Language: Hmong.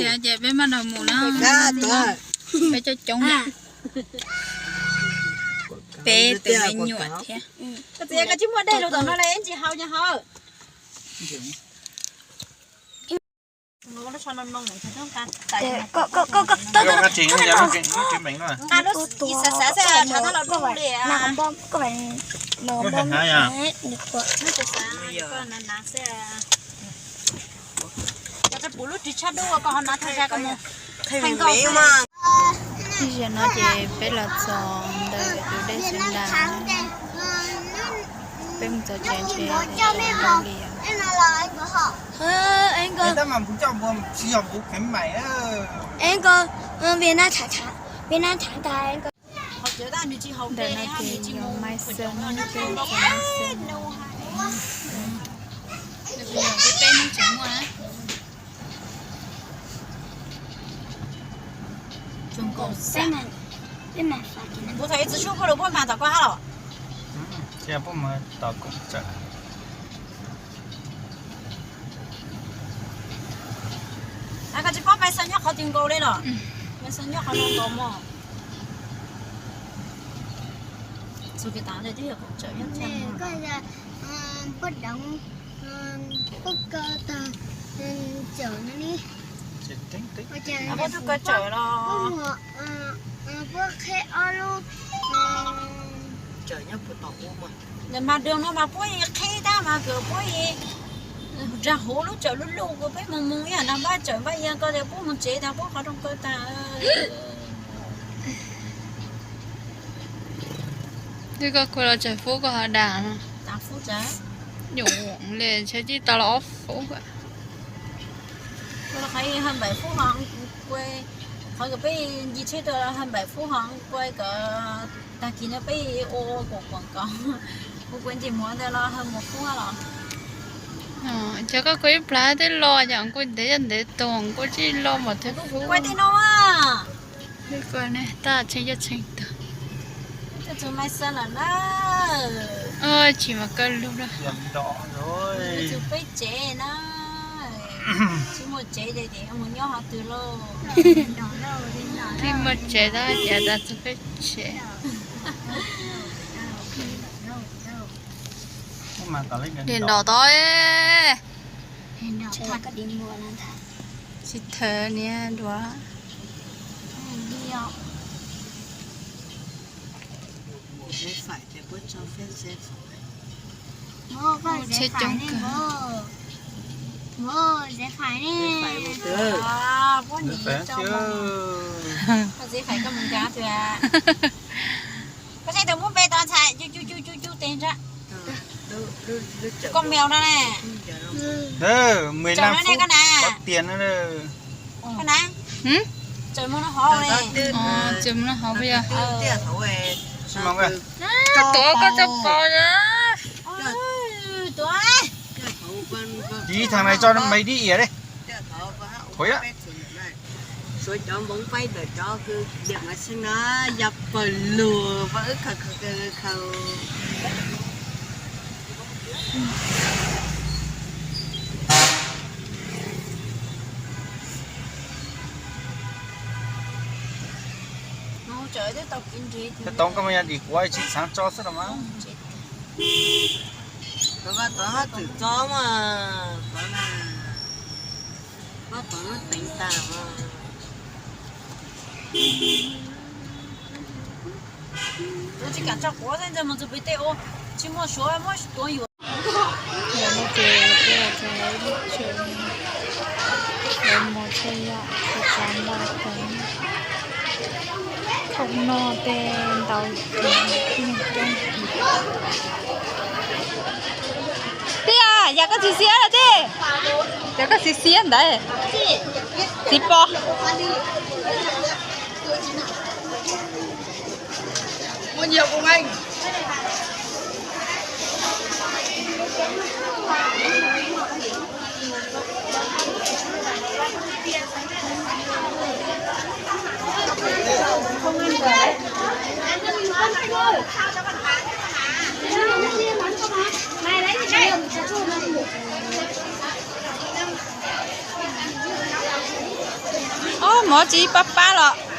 Ces peb maj los mus na, peb coob coob, peb tus me nyuam thiab. Koj txiv, koj tsis muaj dej los tom no li, ntsis haus nyuag haus. Koj tsis pum lub ris tshaj dub, koj ho na thaj za koj mus. Ib zaug no ces peb los txog ntawm tus dej Xeev Das, peb mus txog tsev ces zoo li ntawm no ces yog Mai Xeev, peb txog Mai Xeev. Kuv thaum ib txwm sub koj lus puab mag tom koj hab los? Thiaj puab mag tom koj txawm. Koj tsis paub Mai Xeev nyob qhov twg nkaus li los? Mai Xeev nyob qhov no nkaus mog. Txug kev tas lawm twb yog kuv tsaws nyob txog. Puab deev, puab kaw tag, tsaws no li. Puab twb kaw tsaws los. Puab qheb ob lub. Nws mas dua no mas puab qheb tab mas kws puab ntsa huv lub tsaws lub luj kws peb mus mus ib yam nag npab tsaws npab ya ko tias puab mus tsev tas puab qhov rooj kaw tag. Twb koj kua los tsaws fub koj ho dag no. Nyuam li ntshe tib tau los ob fub. Qhov ha npaim fub ho, qhov kws peb nce tsheb tuaj ha npaim fub ho kua kom tag kis no peb ua kuam kuam kom ua kua nce muag ntawd los ha muag fub los. Ces koj kua ib plag twb los yom, kua ntev ntev tag kua tsis los mas twb fub. Kua tej no. Tab tseeb coj tseeb tag. Tsis mas kawg lug na. Tsis peb tsev na. Tsis muaj tsev ces mus nyob qhov twg lauj? Tsis muaj tsev tab ces tas txug peb tsev. Niag nrom tod, tsis thawv niag duav. Tsheb coob kawg. Koj txiv fais koj mus ncav twg? Koj tseem tus muab npe tau ntxhais cu cu cu cu cu tes nrab. Koj mèo no ne. Tsaws no ne koj na. Koj na. Tsaws mus no hauv ne. Tsaws mus no hauv puas yog? Tuav koj tso pos na. Tuav. Ib thav no tso maiv dib iam li. Qhuav. Suav cov npoo paib ntawm cov kws diam mas tseeb na, yog pawg lug pab wb khaws khaws khaws. Tau koj mas yog dim kuav tsis txhaav tso xwb los mas. Tov tov hab txwm tso mas, tov mas, tov no teev tag mas. Tsis kam tso quav xwb, ntxawg mus txug pem tej ua tsis muaj suav muab tuav yuav. Ntawm no ces peb los txog lawv lub tsev, lawv muag tshaj yam txav npaj tag. Khoom noj tej ntau kawg, neeg coob kawg. Tij, yog koj txiv xiab lawm tij, yog koj txiv xiab ntawd, txiv pog. Mov tsis pab pab los.